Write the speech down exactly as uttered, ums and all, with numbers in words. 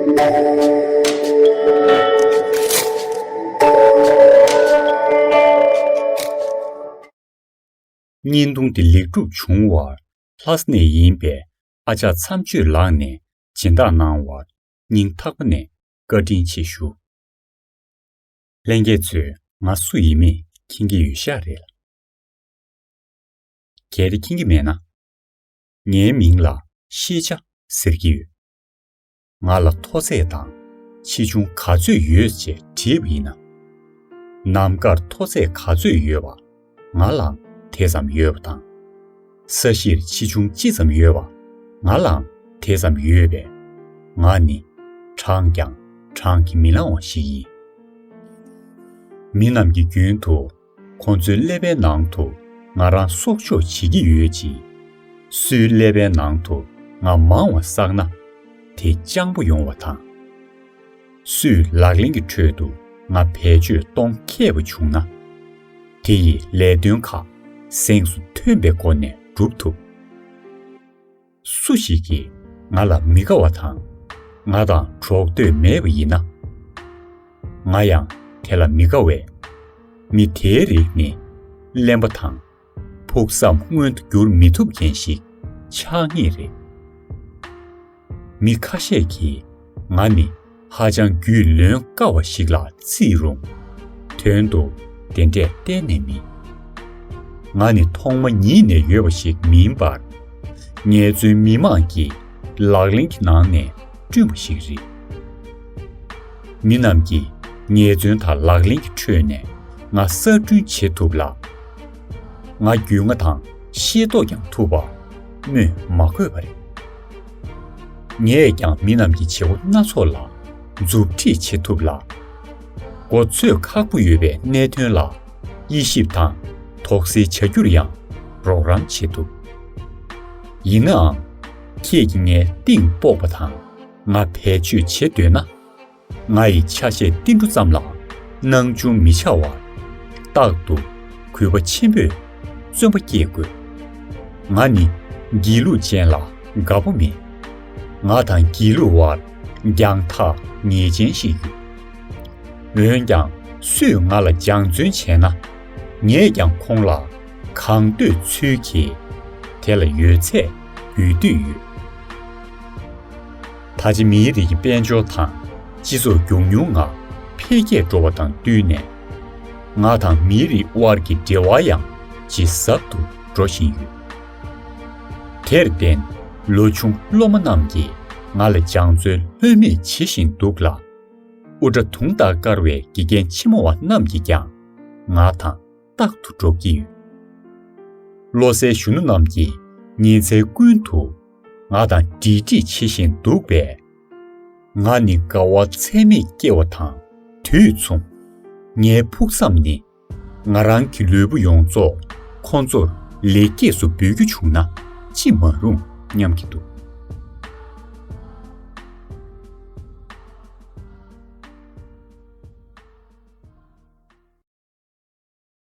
བརྙན་ཐུང་འདི་ལེགས་གྲུབ་བྱུང་བར་ལྷ་ས་ནས་ཡིན་པའི་ཨ་ཅག་མཚམས་གཅོད་ལགས་ནས་སྦྱིན་བདག་གནང་བར་སྙིང་ཐག་པ་ནས་བཀའ་དྲིན་ཆེ་ཞུ། ལྷན་རྒྱས་ཚོས་ང་སུ་ཡིན་མེད་མཁྱེན་གྱི་ཡོད་ཤག་རེད་ལ། གལ་ཏེ་མཁྱེན་གྱི་མེད་ན། ངའི་མིང་ལ་ཤེས་བྱ་ཟེར་གྱི་ཡོད། ང་ལ་མཐོ་ཚད་དང་ཆེ་ཆུང་ག་ཚོད་ཡོད་ཅེས་དྲིས་པ་ཡིན་ན། ནམ་མཁར་མཐོ་ཚད་ག་ཚོད་ཡོད་པ་ང་ལའང་དེ་ཙམ་ཡོད་པ་དང་། ས་གཞིར་ཆེ་ཆུང་ཅི་ཙམ་ཡོད་པ་ང་ལའང་དེ་ཙམ་ཡོད་པས། ང་ནི་བགྲངས་ཀྱང་བགྲང་གིས་མི་ལང་བ་ཞིག་ཡིན། མི་རྣམས་ཀྱི་རྒྱུན་དུ་ཁོང་ཚོའི་ཀླད་པའི་ནང་དུ་ང་རང་གསོག་འཇོག་བྱེད་ཀྱི་ཡོད་ཅིང་། སུའི་ཀླད་པའི་ནང་དུ་ང་མང་བ་བསགས་ན་དེ་སྤྱང་པོ་ཡོང་བ་དང་། སུས་ལག་ལེན་གྱི་ཁྲོད་དུ་ང་བེད་སྤྱོད་གཏོང་མཁས་པ་བྱུང་ན། དེ་ཡི་ལས་དོན་ཁག་གཟེངས་སུ་ཐོན་པའི་སྒོ་ནས་སྒྲུབ་ཐུབ། སུ་ཞིག་གིས་ང་ལ་མི་དགའ་བ་དང་། ང་དང་གྲོགས་འདོད་མེད་པ་ཡིན་ན། ང་ཡང་དེ་ལ་མི་དགའ་བས། མི་དེའི་རིགས་ནི་གླེན་པ་དང་། ཕུགས་བསམ་མངོན་དུ་འགྱུར་མི་ཐུབ་མཁན་ཞིག་ཆགས་ངེས་རེད། མི་ཁ་ཤས་ཀྱིས་ང་ནི་ཧ་ཅང་རྒྱུས་ལོན་དཀའ་བ་ཞིག་ལ་བརྩིས་རུང་། དོན་དུ་དེ་འདྲས་གཏན་ནས་མིན། ང་ནི་ཐོག་མ་ཉིད་ནས་ཡོད་པ་ཞིག་མིན་པར། ངལ་རྩོལ་མི་དམངས་ཀྱི་ལག་ལེན་གྱི་ནང་ནས་བསྐྲུན་པ་ཞིག་རེད། མི་རྣམས་ཀྱིས་ངལ་རྩོལ་དང་ལག་ལེན་གྱི་ཁྲོད་ནས་ང་གསར་སྐྲུན་བྱེད་ཐུབ་ལ། ང་རྒྱུས་མངའ་དང་ཤེས་རྟོགས་ཀྱང་ཐུབ་པ་སྨོས་མ་དགོས་པ་རེད། ངས་ཀྱང་མི་རྣམས་ཀྱི་བྱེད་སྒོ་སྣ་ཚོགས་ལ་མཛུབ་ཁྲིད་བྱེད་ཐུབ་ལ། མགོ་ཚོས་ཁག་པོ་ཡོད་པའི་གནད་དོན་ལ་དབྱེ་ཞིབ་དང་དོགས་སེལ་བྱ་རྒྱུར་ཡང་རོགས་རམ་བྱེད་ཐུབ། ཡིན་ནའང་། ཁྱེད་ཀྱིས་ངའི་གཏིང་དཔོག་པ་དང་ང་བེད་སྤྱོད་བྱེད་འདོད་ན། ང་ཡི་ཆ་ཤས་ཏིལ་འབྲུ་ཙམ་ལ་སྣང་ཆུང་མི་བྱ་བར། རྟག་ཏུ་གུས་པ་ཆེན་པོས་བརྩོན་པ་བསྐྱེད་དགོས། ང་ནི་སྒྱིད་ལུག་ཅན་ལ་དགའ་པོ་མེད། ང་དང་སྒྱིད་ལུག་བར་རྒྱང་ཐག་ངེས་ཅན་ཞིག་ཡོད། འོན་ཀྱང་སུས་ང་ལ་སྦྱང་བརྩོན་བྱས་ན། ངས་ཀྱང་ཁོང་ལ་གང་འདོད་ཚུལ་གྱིས་དེ་ལ་ཡོད་ཚད་འབུལ་འདོད་ཡོད། ད་ཆ་མིའི་རིགས་ཀྱི་དཔལ་འབྱོར་དང་སྤྱི་ཚོགས་མགྱོགས་མྱུར་ངང་འཕེལ་རྒྱས་འགྲོ་བ་དང་བསྟུན་ནས། ང་དང་མིའི་རིགས་དབར་གྱི་འབྲེལ་བ་ཡང་ཇེ་ཟབ་ཏུ་འགྲོ་བཞིན་ཡོད། དེར་བརྟེན། ལོ་ཆུང་སློབ་མ་རྣམས་ཀྱིས་ང་ལ་སྦྱང་བརྩོན་ལྷོད་མེད་བྱེད་བཞིན་འདུག་ལ། དབུ་སྐྲ་དུང་ལྟར་དཀར་བའི་དགེ་རྒན་ཆེན་མོ་བ་རྣམས་ཀྱིས་ཀྱང་ང་དང་རྟག་ཏུ་འགྲོགས་ཀྱི་ཡོད། བློ་གསལ་གཞོན་ནུ་རྣམས་ཀྱིས་ཉིན་མཚན་ཀུན་ཏུ་ང་དང་འདྲིས་འདྲིས་བྱེད་བཞིན་འདུག་པས། ང་ནི་དགའ་བ་ཚད་མེད་སྐྱེ་བ་དང་དུས་མཚུངས། ངའི་ཕུགས་བསམ་ནི། ང་རང་གི་ལུས་པོ་ཡོངས་རྫོགས་ཁོང་ཚོར་ལེགས་སྐྱེས་སུ་འབུལ་རྒྱུ་བྱུང་ན་ཅི་མ་རུང་སྙམ་གྱི་འདུག